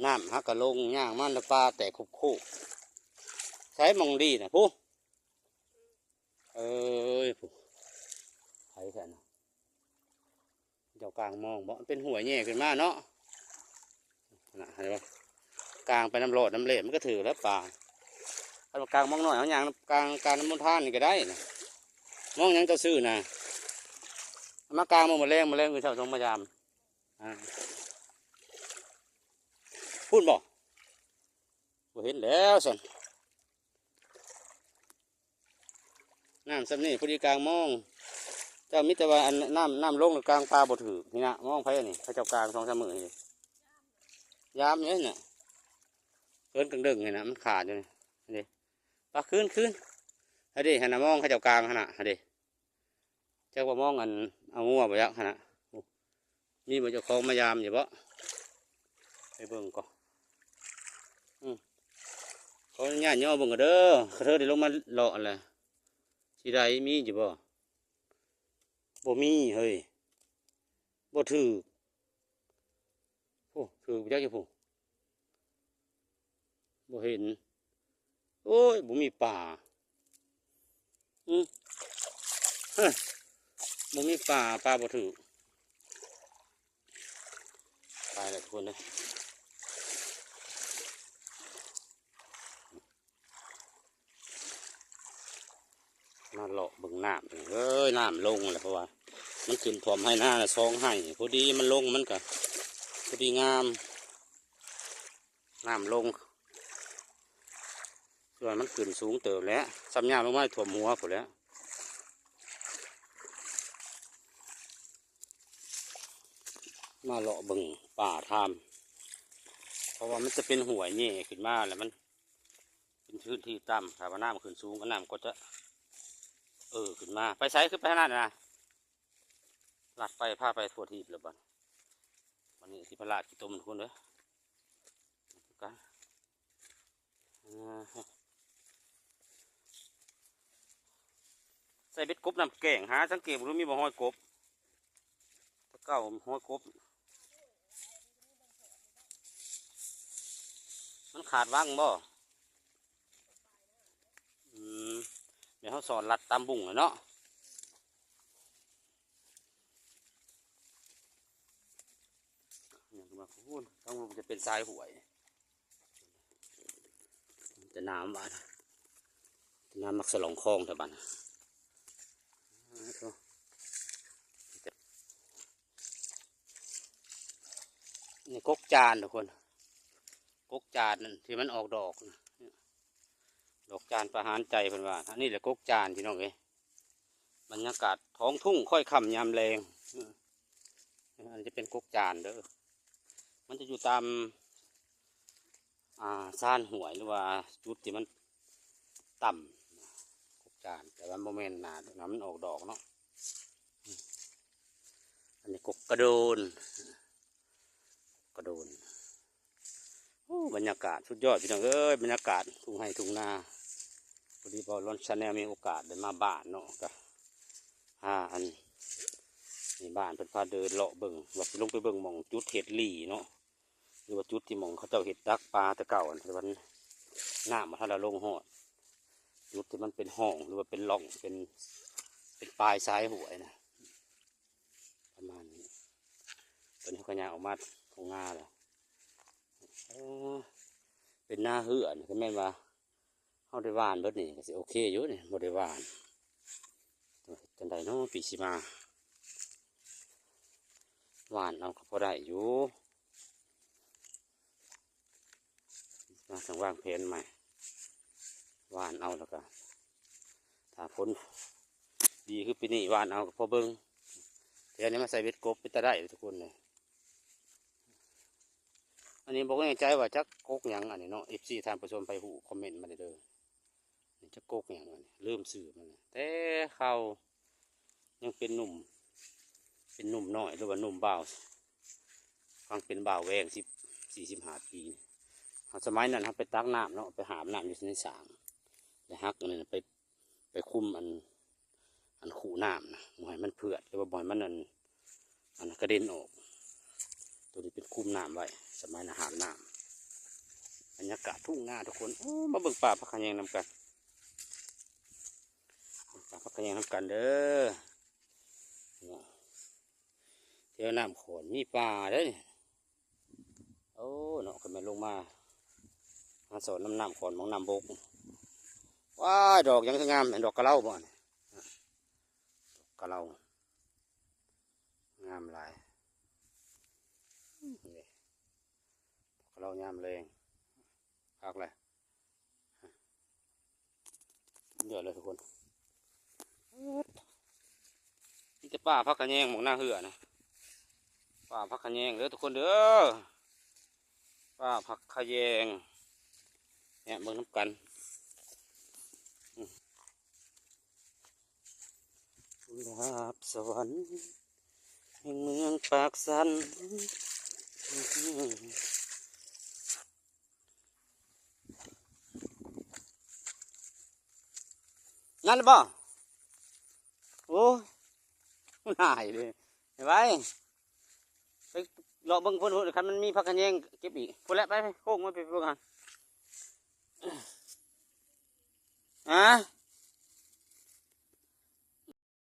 ນ້ຳຫາກະລົງ ຍ່າງມາແລ້ວປ່າແຕກໂຄກໆ. ໃສໝ່ອງດີນະ ພຸ້ນ ເອີຍ ພຸ້ນ ໃຜຊັ້ນນະ? ເຈົ້າກາງມອງບໍ່? ມັນເປັນຫ້ວຍແຍ່ຂຶ້ນມາເນາະ ຫັ້ນນະ ເຫັນບໍ່? ກາງໄປນຳຫຼອດນຳແຫຼມ ມັນກໍຖືກແລ້ວປາ. ຄັນວ່າກາງມອງນ້ອຍ ເຮົາຍ່າງກາງ ກາງນຳມົນທານນີ້ກໍໄດ້ນະ. ມອງຫຍັງເຈົ້າຊື້ນະ? ເອົາມາກາງມື້ມື້ແລງ ມື້ແລງມື້ເຊົ້າຕ້ອງມາຢາມ. ອ່າ ພຸ້ນບໍ່? ບໍ່ເຫັນແລ້ວຊັ້ນ. ນ້ຳສ່ຳນີ້ພໍດີກາງມອງ. ເຈົ້າມີແຕ່ວ່າອັນນ້ຳ ນ້ຳລົງແລ້ວກາງປາບໍ່ຖືກນີ້ນະ. ມອງໃຜອັນນີ້ ເຂົາເຈົ້າກາງສອງສາມມື້ນີ້ ຍາມຢູ່ນີ້ນະ. ເອີ້ນກາງເດິງນີ້ນະ ມັນຂາດຢູ່ນີ້. ນີ້ ປາຄືນ ຄືນ ຫັ້ນເດ້ ຫັ້ນນະ ມອງເຂົາເຈົ້າກາງຫັ້ນນະ ຫັ້ນເດ້. ຈັກວ່າມອງອັນເອົາງົວບໍ່ຈັກຫັ້ນນະ. ໂອ້ ມີບໍ່ເຈົ້າຂອງມາຢາມຢູ່ບໍ່? ໄປເບິ່ງກ່ອນ. ອືມ ຂໍອະນຸຍາດຍໍເບິ່ງກ່ອນເດີ. ກະເທີໄດ້ລົງມາເລາະຫັ້ນແຫຼະ ຊິໄດ້ມີຢູ່ບໍ່? ບໍ່ມີເຮີ້ຍ ບໍ່ຖືກ. ໂອ້ ຖືກຈັກຢູ່ພຸ້ນ ບໍ່ເຫັນ. ໂອ້ຍ ບໍ່ມີປາ. ອື ເຮີ້ຍ ບໍ່ມີປາ ປາບໍ່ຖືກ. ໄປແລ້ວທຸກຄົນເດີ. ມາເລາະເບິ່ງນ້ຳເອີຍ ນ້ຳລົງແລ້ວ ເພາະວ່າມັນຂຶ້ນຖ້ວມໄຮ່ນາສອງໄຮ່ ພໍດີມັນລົງ ມັນກະພໍດີງາມ. ນ້ຳລົງ ສ່ວນມັນຂຶ້ນສູງເຕີບແລ້ວ ສ່ຳຍາມລົງມາຖ້ວມຫົວພຸ້ນແຫຼະ. ມາເລາະເບິ່ງປ່າທາມ ເພາະວ່າມັນຈະເປັນຫ້ວຍແຍ່ຂຶ້ນມາ ແລ້ວມັນ ເປັນພື້ນທີ່ຕ່ຳ ຖ້າວ່ານ້ຳຂຶ້ນສູງ ກໍນ້ຳກໍຈະເອີຂຶ້ນມາ. ໄປໃສ? ຄືໄປທາງນັ້ນນະ? ລັດໄປ ພາໄປທົ່ວທີບແລ້ວບັດ ບັດນີ້ຊິໄປລາດຂີ້ຕົມທຸກຄົນເດີ. ໃສ່ເບັດກົບນ້ຳແກ້ງ ຫາສັງເກດເບິ່ງດູ ມີບໍ່ຮອຍກົບ? ແຕ່ເກົ່າຮອຍກົບ ມັນຂາດວັງບໍ່? ອືມ ແມ່ນເຮົາສອນລັດຕາມບຸ້ງແຫຼະເນາະ. ຫຍັງວ່າ ໂອ້ຍ ທາງລົງຈະເປັນຊາຍຫ້ວຍ ແຕ່ນ້ຳບາດ ແຕ່ນ້ຳມັກສະຫຼອງຄອງແຖວບ້ານ. ນີ້ກົກຈານທຸກຄົນ ກົກຈານນັ້ນທີ່ມັນອອກດອກນະ ດອກຈານປະຫານໃຈເພິ່ນວ່າ. ອັນນີ້ແຫຼະກົກຈານ ພີ່ນ້ອງເອີຍ. ບັນຍາກາດທ້ອງທົ່ງຄ້ອຍຄ່ຳຍາມແລງ. ອັນນີ້ຈະເປັນກົກຈານເດີ ມັນຈະຢູ່ຕາມ ອ່າ ຊານຫ້ວຍ ຫຼືວ່າຈຸດທີ່ມັນຕ່ຳ ກົກຈານ ແຕ່ວ່າບໍ່ແມ່ນໜ້າ ໜ້າມັນອອກດອກເນາະ. ອັນນີ້ກົກກະໂດນ ກະໂດນ. ໂອ້ ບັນຍາກາດສຸດຍອດ ພີ່ນ້ອງເອີຍ ບັນຍາກາດທົ່ງໄຮ່ທົ່ງນາ. ພໍດີບ່າວລອນ Channel ມີໂອກາດໄດ້ມາບ້ານເນາະ ກະພາອັນນີ້ ບ້ານເພິ່ນພາເດີນເລາະເບິ່ງ ວ່າຊິລົງໄປເບິ່ງໝ່ອງຈຸດເຮັດຫຼີ່ເນາະ ຫຼືວ່າຈຸດທີ່ໝ່ອງເຂົາເຈົ້າເຮັດດັກປາແຕ່ເກົ່າ ອັນທີ່ວ່ານ້ຳບໍ່ທັນໄດ້ລົງຮອດ ຈຸດທີ່ມັນເປັນຮ່ອງ ຫຼືວ່າເປັນຮ່ອງ ເປັນ ເປັນປາຍຊາຍຫ້ວຍນະ. ປະມານນີ້ ຕອນນີ້ເຂົາກໍຍ່າງອອກມາທົ່ງນາແລ້ວ. ເອີ ເປັນນາເຮືອນ ກໍແມ່ນວ່າເຮົາໄດ້ຫວ່ານເບິດນີ້ກໍຊິໂອເຄຢູ່ນີ້ ບໍ່ໄດ້ຫວ່ານ. ເຮັດຈັ່ງໃດເນາະ ປີຊິມາ ຫວ່ານເອົາກໍພໍໄດ້ຢູ່. ມາຕ້ອງວາງແຜນໃໝ່ ຫວ່ານເອົາ ແລ້ວກະຖ້າຝົນດີຄືປີນີ້ ຫວ່ານເອົາກໍພໍເບິ່ງ. ແຖວນີ້ມາໃສ່ເບັດກົບເປັນຕາໄດ້ທຸກຄົນເລີຍ. ອັນນີ້ບໍ່ແນ່ໃຈວ່າຈັກກົກຫຍັງອັນນີ້ເນາະ ເອັຟຊີ ທ່ານຜູ້ຊົມ ໃຜຮູ້ຄອມເມັນມາໄດ້ເດີ. ນີ້ຈັກກົກຫຍັງອັນນີ້ ລືມຊື່ມັນ ແຕ່ເຂົາຍັງເປັນໜຸ່ມ ເປັນໜຸ່ມນ້ອຍ ຫຼືວ່າໜຸ່ມບ່າວ ຟັງເປັນບ່າວແວງ ສິບສີ່ ສິບຫ້າປີ. ເຮົາ ສະໄໝນັ້ນເຮົາໄປຕັກນ້ຳເນາະ ໄປຫາບນ້ຳຢູ່ໃນສາງ ໄດ້ຫັກອັນນັ້ນໄປ ໄປຄຸມອັນ ອັນຄຸນ້ຳນະ ບໍ່ໃຫ້ມັນເຜືອດ ຫຼືວ່າບໍ່ໃຫ້ມັນອັນ ອັນກະເດັນອອກ. ໂຕນີ້ເປັນຄຸມນ້ຳໄວ້ ສະໄໝນັ້ນຫາບນ້ຳ ບັນຍາກາດທົ່ງນາທຸກຄົນ. ໂອ້ ມາເບິ່ງປ່າຜັກຂະແຍງນຳກັນ ເບິ່ງປ່າຜັກຂະແຍງນຳກັນເດີ. ແຖວນ້ຳຂອນມີປ່າເດ້. ໂອ້ເນາະ ກໍແມ່ນລົງມາ ມາສອນນຳນ້ຳຂອນ ໝ່ອງນ້ຳບົກ. ວ້າຍ ດອກຫຍັງຄືງາມ ແມ່ນດອກກະເລົາບໍ່ນີ້? ດອກກະເລົາ ງາມຫຼາຍ. ນີ້ ດອກກະເລົາຍາມແລງ ຄັກແຫຼະ. ເດືອດເລີຍທຸກຄົນ ມີແຕ່ປ່າຜັກຂະແຍງໝ່ອງນາເຮືອນະ. ປ່າຜັກຂະແຍງເດີທຸກຄົນເດີ ປ່າຜັກຂະແຍງ. ແຫະ ເບິ່ງນຳກັນ. ກຸຫຼາບສະຫວັນແຫ່ງເມືອງປາກຊັນ. ນັ້ນບໍ່? ໂອ້ຍ ມັນຫາຍເດ້. ໄປ ໄປເລາະເບິ່ງພຸ້ນ ຄັນມັນມີຜັກຂະແຍງເກັບອີກ. ພຸ້ນແຫຼະ ໄປ ໄປ ໂຄ້ງມາໄປເບິ່ງຫັ້ນ. ຮະ?